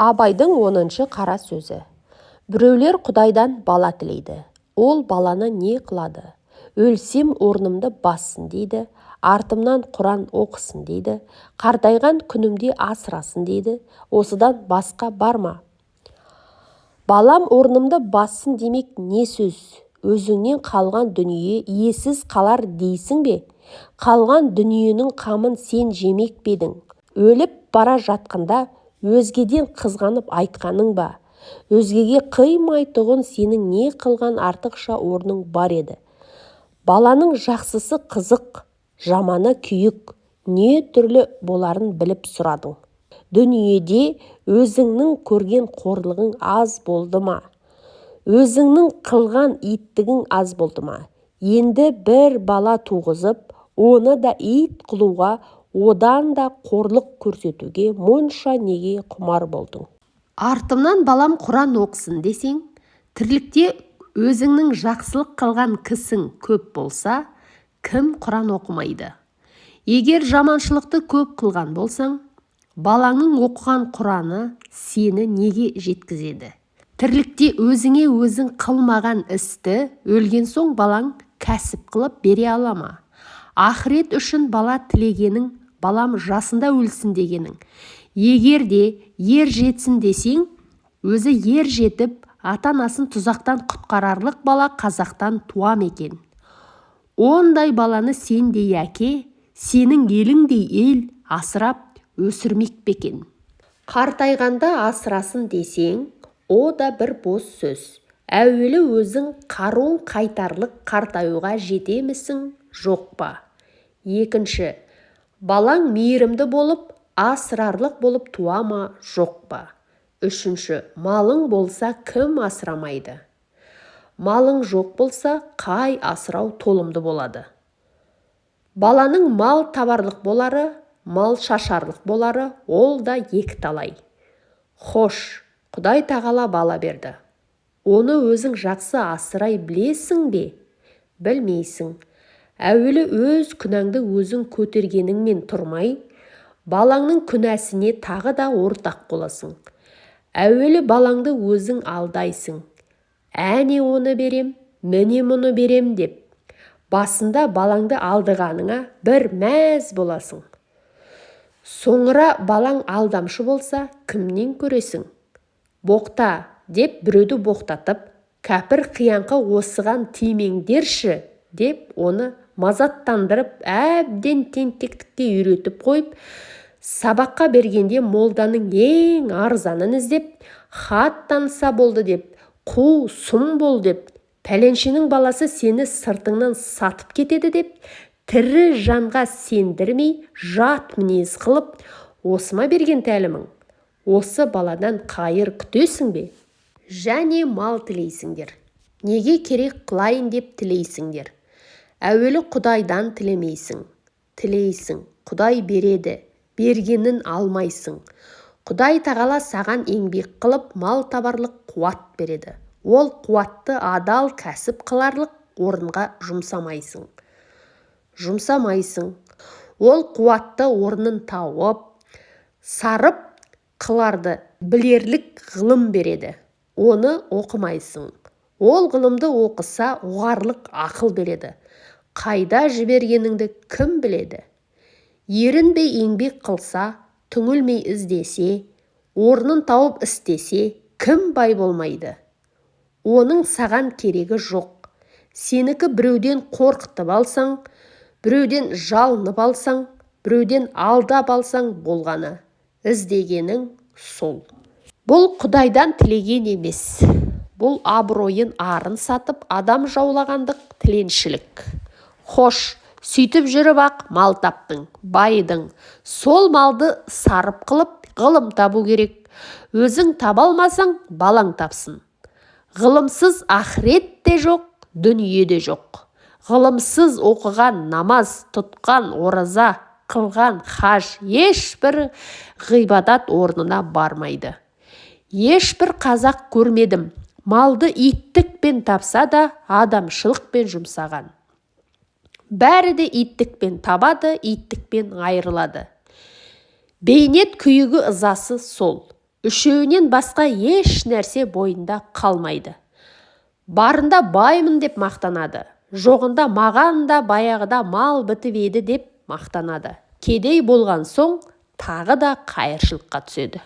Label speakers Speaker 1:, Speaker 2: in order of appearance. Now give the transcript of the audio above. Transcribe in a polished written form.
Speaker 1: Абайдың 10-шы қара сөзі. Біреулер Құдайдан бала тілейді. Ол баланы не қылады? Өлсем орнымды бассын дейді, артымнан құран оқысын дейді, қартайған күнімде асырасын дейді. Осыдан басқа бар ма? Балам орнымды бассын демек не сөз? Өзіңнен қалған дүние иесіз қалар дейсің бе? Қалған дүниенің қамын сен жемек пе едің? Өліп бара жатқанда өзгеден қызғанып айтқаның ба? Өзгеге қимайтұғын сенің не қылған артықша орның бар еді? Баланың жақсысы қызық, жаманы күйік, не түрлі боларын біліп сұрадың. Дүниеде өзіңнің көрген қорлығың аз болды ма? Өзіңнің қылған иттігің аз болды ма? Енді бір бала туғызып, оны да ит қылуға, одан да қорлық көрсетуге мұнша неге құмар болдың? Артымнан балам құран оқысын десең, тірлікте өзіңнің жақсылық қылған кісің көп болса, кім құран оқымайды? Егер жаманшылықты көп қылған болсаң, балаңның оқыған құраны сені неге жеткізеді? Тірлікте өзіңе өзің қылмаған істі өлген соң балаң кәсіп қылып бере ала ма? Ақырет үшін бала тілегенің, балам жасында өлсін дегенің. Егер де ер жетсін десең, өзі ер жетіп, ата-анасын тұзақтан құтқарарлық бала қазақтан туа ма екен? Ондай баланы сендей әке, сенің еліңдей ел асырап өсірмек пе екен? Қартайғанда асырасын десең, о да бір бос сөз. Әуелі өзің қаруың қайтарлық қартаюға жетемісің, жоқ па? Екінші, балаң мейірімді болып, асырарлық болып туа ма, жоқ па? Үшінші, малың болса кім асырамайды? Малың жоқ болса, қай асырау толымды болады? Баланың мал табарлық болары, мал шашарлық болары, ол да екі талай. Хош, Құдай тағала бала берді. Оны өзің жақсы асырай білесің бе? Білмейсің. Әуелі өз күнәңді өзің көтергеніңмен тұрмай, балаңның күнәсіне тағы да ортақ боласың. Әуелі балаңды өзің алдайсың. Әне оны берем, міне мұны берем деп. Басында балаңды алдағаныңа бір мәз боласың. Соңыра балаң алдамшы болса, кімнен көресің? Боқта деп біреуді боқтатып, кәпір қияңқы осыған тимеңдерші деп оны мазаттандырып, әбден тентектікке үйретіп қойып, сабаққа бергенде молданың ең арзанын іздеп, хат таныса болды деп, қу сұм бол деп, пәленшенің баласы сені сыртыңнан сатып кетеді деп, тірі жанға сендірмей жат мінез қылып, осы ма берген тәлімің? Осы баладан қайыр күтесің бе? Және мал тілейсіңдер. Неге керек қылайын деп тілейсіңдер? Әуелі Құдайдан тілемейсің. Тілейсің, Құдай береді, бергенін алмайсың. Құдай тағала саған еңбек қылып, мал табарлық қуат береді. Ол қуатты адал кәсіп қыларлық орынға жұмсамайсың. Жұмсамайсың. Ол қуатты орнын тауып, сарып қыларды білерлік ғылым береді. Оны оқымайсың. Ол ғылымды оқыса, ұғарлық ақыл береді. Қайда жібергеніңді кім біледі? Ерінбей еңбек қылса, түңілмей іздесе, орнын тауып істесе, кім бай болмайды? Оның саған керегі жоқ. Сенікі біреуден қорқытып алсаң, біреуден жалынып алсаң, біреуден алдап алсаң болғаны. Іздегенің сол. Бұл Құдайдан тілеген емес. Бұл абыройын арын сатып, адам жаулағандық тіленшілік. Хош, сөйтіп жүріп-ақ мал таптың, байыдың. Сол малды сарып қылып, ғылым табу керек. Өзің таба алмасаң, балаң тапсын. Ғылымсыз ақырет те жоқ, дүние де жоқ. Ғылымсыз оқыған намаз, тұтқан ораза, қылған хаж ешбір ғибадат орнына бармайды. Ешбір қазақ көрмедім, малды иттікпен тапса да, адамшылықпен жұмсаған. Бәрі де иттікпен табады, иттікпен айырылады. Бейнет күйігі ызасы сол. Үшеуінен басқа еш нәрсе бойында қалмайды. Барында баймын деп мақтанады, жоғында маған да баяғыда мал бітіп еді деп мақтанады. Кедей болған соң тағы да қайыршылыққа түседі.